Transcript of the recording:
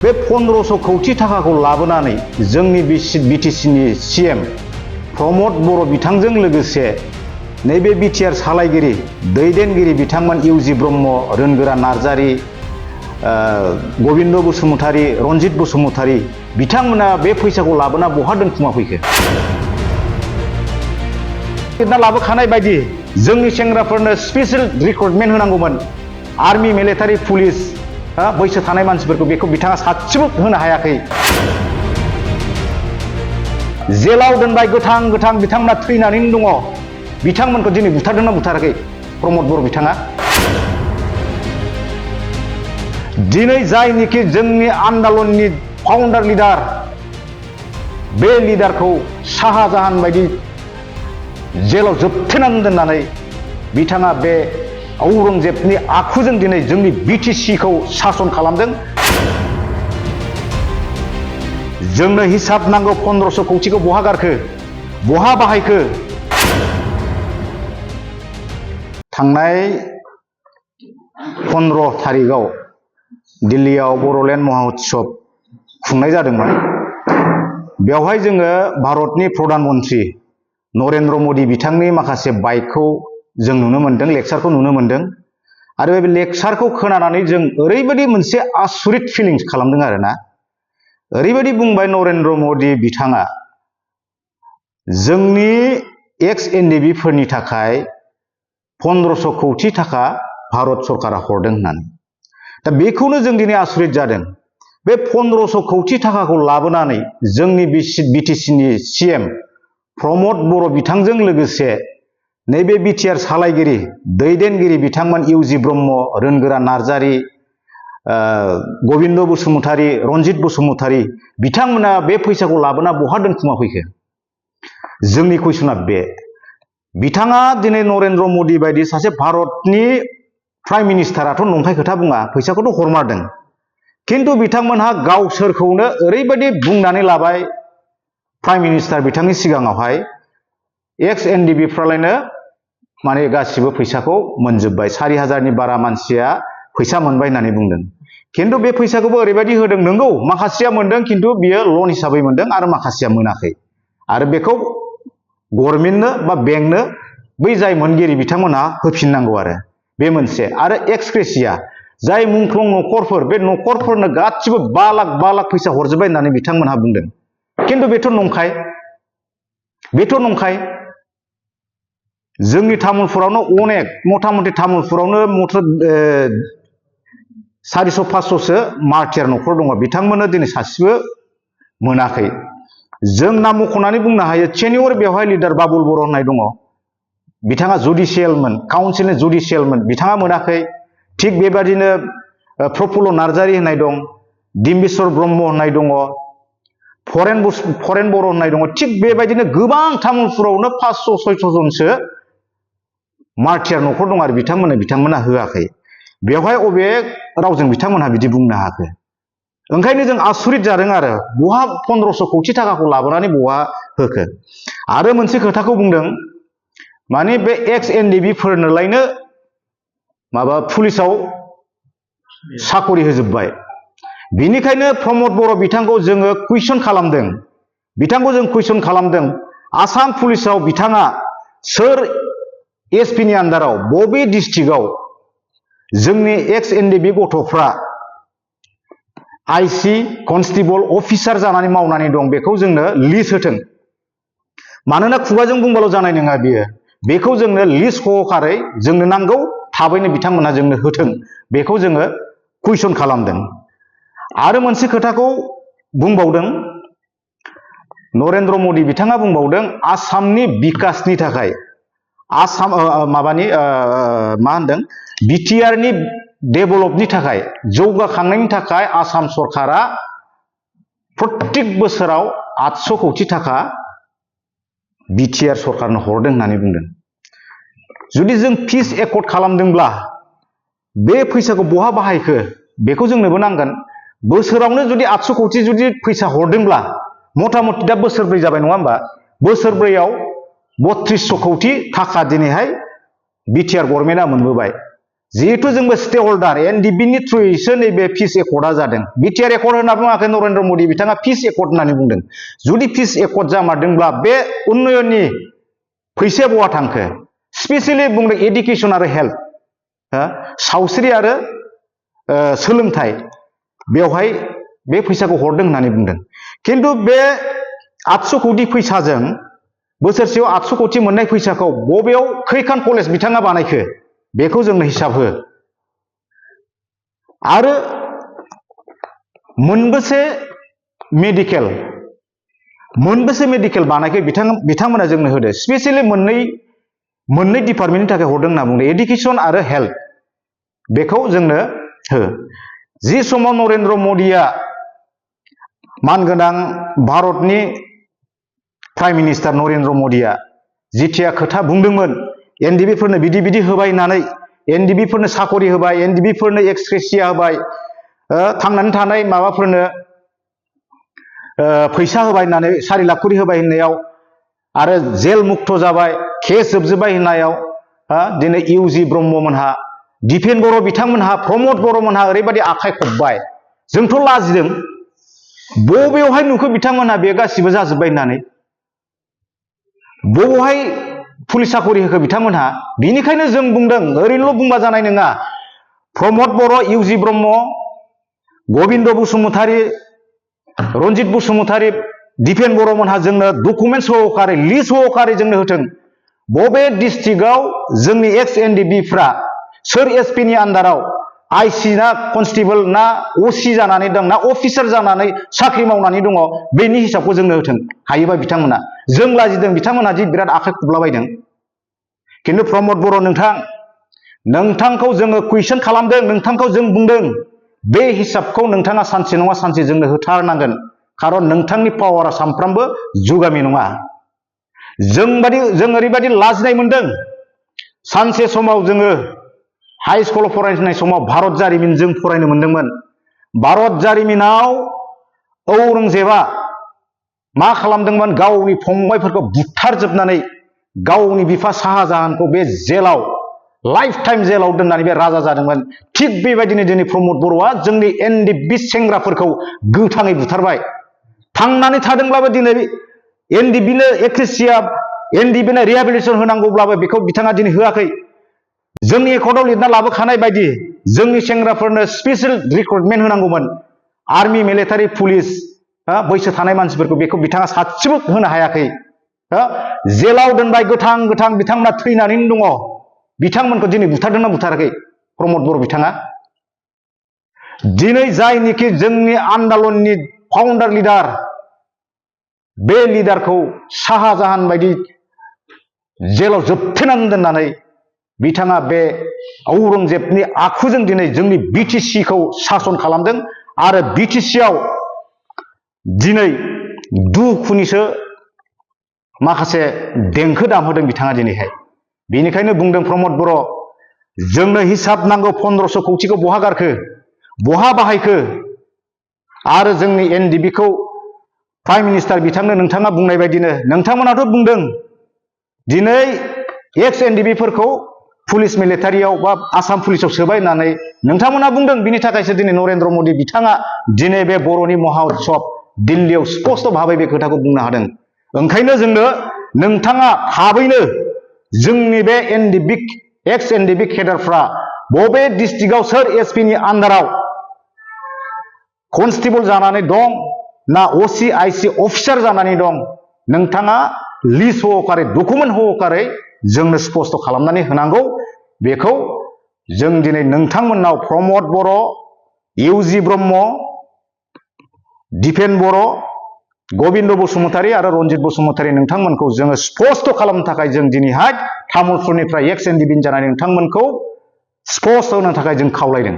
बे 1500 कौटि थाखाखौ लाबोनानै जोंनि बिटिसिनि सीएम प्रमद बर' बिथांजों लोगोसे नैबे बिटिआर सालायगिरि दैदेनगिरि बिथांमोन इउजि ब्रह्म, रोनगोरा नार्जारी, गबिन्द बसुमतारी, रनजित बसुमतारी बिथांमोना बे फैसाखौ लाबोना बहा दोनखुमा फैखो? लाबोखानाय बायदि जोंनि सेंग्राफोरनो स्पेशल रिक्रुटमेन्ट होनांगौमोन। आर्मी, मिलिटारि, पुलिस बैसो थानाय मानसिफोरखौ बेखौ बिथाङा सासेबो होनो हायाखै। जेलाव दोनबाय गोथां गोथां बिथांमोना थैनानैनो दङ। बिथांमोनखौ दिनै बुथारदोंना बुथाराखै प्रमद बर' बिथाङा? दिनै जायनिखि जोंनि आन्दलननि फाउन्डार लिडार, बे लिडारखौ शाहजाहान बायदि जेलाव जोबथेनानै दोननानै बिथाङा बे औरंगजेबनि आखुजों दिनै जोंनि बिटिसिखौ सासन खालामदों। जोंनो हिसाब नांगौ 1500 कौटिखौ बहा गारखो, बहा बाहायखो? थांनाय 15 थारिखआव दिल्लीयाव बर'लेण्ड महाउत्सव खुंनाय जादोंमोन। बेवहाय जोङो भारतनि प्रधान मन्त्रि नरेन्द्र मदि बिथांनि माखासे बाइकखौ जों नुनो मोन्दों, लेक्सारखौ नुनो मोन्दों। आरो बे लेक्सारखौ खोनानानै जों ओरैबायदि मोनसे आसुरित फिलिंस खालामदों आरोना। ओरैबायदि बुंबाय नरेन्द्र मदि बिथाङा, जोंनि एक्स एनडिबि फोरनि थाखाय 1500 कौटि थाखा भारत सरकारा हरदों होननानै। दा बेखौनो जों दिनै आसुरित जादों। बे 1500 कौटि थाखाखौ लाबोनानै जोंनि बिटिसिनि सीएम प्रमद बर' बिथांजों लोगोसे नैबे बिटिआर सालायगिरि दैदेनगिरि बिथांमोन इउजि ब्रह्म, रोनगोरा नार्जारी, गबिन्द बसुमतारी, रनजित बसुमतारी बिथांमोना बे फैसाखौ लाबोना बहा दोनखुमा फैखो? जोंनि कुइसना बे। बिथाङा दिनै नरेन्द्र मदि बायदि सासे भारतनि प्राइम मिनिस्टाराथ' नंखाय खोथा बुङा, फैसाखौथ' हरमारदों। खिन्थु बिथांमोनहा गावसोरखौनो ओरैबायदि बुंनानै लाबाय प्राइम मिनिस्टार बिथांनि सिगाङावहाय, एक्स एनडिबिफ्रालायनो माने गासिबो फैसाखौ मोनजोब्बाय, 4000नि बारा मानसिया फैसा मोनबाय होननानै बुंदों। खिन्थु बे फैसाखौबो ओरैबायदि होदों, नंगौ माखासेया मोनदों, खिन्थु बियो लन हिसाबै मोनदों आरो माखासेया मोनाखै। आरो बेखौ गभर्नमेन्टनो बा बेंकनो बै जाय मोनगिरि बिथांमोनहा होफिननांगौ आरो बे मोनसे। आरो एक्सग्रेसिया जाय मुंख्लं न'खरफोर, बे न'खरफोरनो गासिबो 5 लाख फैसा हरजोब्बाय होननानै बिथांमोनहा बुंदों। खिन्थु बेथ' नंखाय, बेथ' नंखाय। जोंनि तामुलपुरावनो अनेक, मथा मथि तामुलपुरावनो 400-500सो मार्टियार न'खर दङ। बिथांमोननो दिनै सासेबो मोनाखै। जों नाम मख'नानै बुंनो हायो, सेनियर बेवहाय लिडार बाबुल बर' होननाय दङ। बिथाङा जुडिसियेलमोन, काउन्सिलनि जुडिसियेलमोन, बिथाङा मोनाखै। थिग बेबादिनो प्रफुल्ल नार्जारी होननाय दं, डिम्बिस्वर ब्रह्म होननाय दङ, फरेन बर' होननाय दङ। थिग बेबायदिनो गोबां तामुलपुरावनो 500-600 जनसो मार्टियार न'खर दं आरो बिथांमोना होआखै। बेवहाय अबे रावजों बिथांमोनहा बिदि बुंनो हाखो? ओंखायनो जों आसुरित जादों आरो बहा 1500 कौटि थाखाखौ लाबोनानै बहा होखो? आरो मोनसे खोथाखौ बुंदों, माने बे एक्स एनडिबि फोरनोलायनो माबा पुलिसाव साकरि होजोब्बाय। बिनिखायनो प्रमद बर' बिथांखौ जोङो कुइसन खालामदों। बिथांखौ जों कुइसन खालामदों, आसाम पुलिसाव बिथाङा सोर एसपिनि आन्दाराव, बबे डिस्ट्रिक्टआव जोंनि एक्स एनडिबि गथ'फ्रा आइसि, कनस्टेबल, अफिसार जानानै मावनानै दं, बेखौ जोंनो लिस्ट होथों। मानोना खुगाजों बुंबाल' जानाय नङा बियो, बेखौ जोंनो लिस्ट सहकारै जोंनो नांगौ, थाबैनो बिथांमोनहा जोंनो होथों। बेखौ जोङो कुइसन खालामदों। आरो मोनसे खोथाखौ बुंबावदों नरेन्द्र मदि बिथाङा बुंबावदों, आसामनि बिकासनि थाखाय, आसाम मा होनदों, बिटिआरनि डेभेलपनि थाखाय, जौगाखांनायनि थाखाय आसाम सरकारा प्रत्येक बोसोराव 800 कौटि थाखा बिटिआर सरकारनो हरदों होननानै बुंदों। जुदि जों पिस एकर्ड खालामदोंब्ला बे फैसाखौ बहा बाहायखो बेखौ जोंनोबो नांगोन। बोसोरावनो जुदि 800 कौटि जुदि फैसा हरदोंब्ला, मथा मथि दा बोसोरब्रै जाबाय नङा होमबा? बोसोरब्रैयाव 3200 कौटि थाखा दिनैहाय बिटिआर गभर्नमेन्टआ मोनबोबाय। जिहेतु जोंबो स्टेक हल्डार एनडिबि नि थ्रुयैसो नैबे पिस एकर्डआ जादों बिटिआर एकर्ड होनना बुङाखै नरेन्द्र मोदी बिथाङा पिस एकर्ड होननानै बुंदों जुदि पिस एकर्ड जामारदोंब्ला बे उन्नयननि फैसाया बहा थांखो स्पेसियेलि बुंदों एडुकेसन आरो हेल्थ सावस्रि आरो सोलोंथाइ बेवहाय बे फैसाखौ हरदों होननानै बुंदों खिन्थु बे 800 कोटि फैसाजों बोसोरसेयाव 800 कोटि मोननाय फैसाखौ बबेयाव खैखान कलेज बिथाङा बानायखो बेखौ जोंनो हिसाब हो आरो मोनबेसे मेडिकेल बानायखो बिथांमोना जोंनो होदो स्पेसियेलि मोननै डिपार्टमेन्टनि थाखाय हरदों होनना बुंदों एडुकेसन आरो हेल्थ बेखौ जोंनो हो जि समाव नरेन्द्र मोदीया मानगोनां भारतनि प्राइम मिनिस्टार नरेन्द्र मोदीया जिथिया खोथा बुंदोंमोन एनडिबि फोरनो बिदि होबाय होननानै एनडिबि फोरनो साकरि होबाय एनडिबि फोरनो एक्सग्रेसिया होबाय थांनानै थानाय माबाफोरनो फैसा होबाय होननानै 4 लाख कोटि होबाय होननायाव आरो जेल मुक्त जाबाय केस जोबजोबबाय होननायाव दिनै इउजि ब्रह्ममोनहा दिपेन बर' बिथांमोनहा प्रमद बर'मोनहा ओरैबायदि आखाइ खबबाय जोंथ' लाजिदों बबेयावहाय नुखो बिथांमोनहा बे गासिबो जाजोबबाय होननानै बबेयावहाय पुलिस साकरि होखो बिथांमोनहा बिनिखायनो जों बुंदों ओरैनोल' बुंबा जानाय नङा प्रमद बर' इउजि ब्रह्म गबिन्द बसुमतारी रन्जित बसुमतारी दिपेन बर'मोनहा जोंनो डकुमेन्ट सहकारै लिस्ट सहकारै जोंनो होथों बबे डिस्ट्रिक्टआव जोंनि एक्स एनडिबिफ्रा सोर एसपि नि आन्डाराव आइसि ना कनस्टेबल ना असि जानानै दं ना अफिसार जानानै साख्रि मावनानै दङ बेनि हिसाबखौ जोंनो होथों हायोबा बिथांमोना जों लाजिदों बिथांमोना जि बिराद आखाइ खबलाबायदों खिन्थु प्रमद बर' नोंथांखौ जोङो कुइसन खालामदों नोंथांखौ जों बुंदों बे हिसाबखौ नोंथाङा सानसे नङा सानसे जोंनो होथारनांगोन खारन नोंथांनि पावारा सानफ्रामबो जुगामि नङा जों ओरैबायदि लाजिनाय मोनदों सानसे समाव जोङो हाई स्कुलाव फरायनाय समाव भारत जारिमिन जों फरायनो मोनदोंमोन भारत जारिमिनाव औरंगजेबा मा खालामदोंमोन गावनि फंबायफोरखौ बुथारजोबनानै गावनि बिफा शाहजाहानखौ बे जेलाव लाइफ टाइम जेलाव दोननानै बे राजा जादोंमोन थिग बेबायदिनो दिनै प्रमद बर'आ जोंनि एनडिबि सेंग्राफोरखौ गोथाङै बुथारबाय थांनानै थादोंब्लाबो दिनै एनडिबिनो एक्रेसिया एनडिबिनो रिहेबिलिटेसन होनांगौब्लाबो बेखौ बिथाङा दिनै होआखै जोंनि एकर्डआव लिरना लाबोखानाय बायदि जोंनि सेंग्राफोरनो स्पेसियेल रिक्रुटमेन्ट होनांगौमोन आर्मि मिलिटारि पुलिस बैसो थानाय मानसिफोरखौ बेखौ बिथाङा सासेबो होनो हायाखै जेलाव दोनबाय गोथां बिथांमोना थैनानैनो दङ बिथांमोनखौ दिनै बुथारदोंना बुथाराखै प्रमद बर' बिथाङा दिनै जायनिखि जोंनि आन्दलननि फाउन्डार लिडार बे लिडारखौ शाहजाहान बायदि जेलाव जोबथेनानै दोननानै बिथाङा बे औरंगजेबनि आखुजों दिनै जोंनि बिटिसिखौ सासन खालामदों आरो बिटिसिआव दिनै दुखुनिसो माखासे देंखो दामहोदों बिथाङा दिनैहाय बेनिखायनो बुंदों प्रमद बर' जोंनो हिसाब नांगौ 1500 कौटिखौ बहा गारखो बहा बाहायखो आरो जोंनि एनडिबिखौ प्राइम मिनिस्टार बिथांनो नोंथाङा बुंनाय बायदिनो नोंथांमोनाथ' बुंदों दिनै एक्स एनडिबिफोरखौ पुलिस मिलिटारियाव बा आसाम पुलिसाव सोबाय होननानै नोंथांमोना बुंदों बिनि थाखायसो दिनै नरेन्द्र मोदी बिथाङा दिनै बे बर'नि महा उत्सब दिल्लीयाव स्पष्ट भाबै बे खोथाखौ बुंनो हादों ओंखायनो जोंनो नोंथाङा थाबैनो जोंनि बे एनडिबि एक्स एनडिबि केडारफ्रा बबे डिस्ट्रिक्टआव सोर एसपि नि आन्डाराव कनस्टेबल जानानै दं ना असि आइसि अफिसार जानानै दं नोंथाङा लिस्ट सहकारै डकुमेन्ट सहकारै जोंनो स्पष्ट खालामनानै होनांगौ बेखौ जों दिनै नोंथांमोननाव प्रमद बर' इउजि ब्रह्म दिपेन बर' गबिन्द बसुमतारी आरो रन्जित बसुमतारी नोंथांमोनखौ जोङो स्पष्ट खालामनो थाखाय जों दिनैहाय तामुलपुरनिफ्राय एक्स एनडिबि जानानै नोंथांमोनखौ स्पष्ट होनो थाखाय जों खावलायदों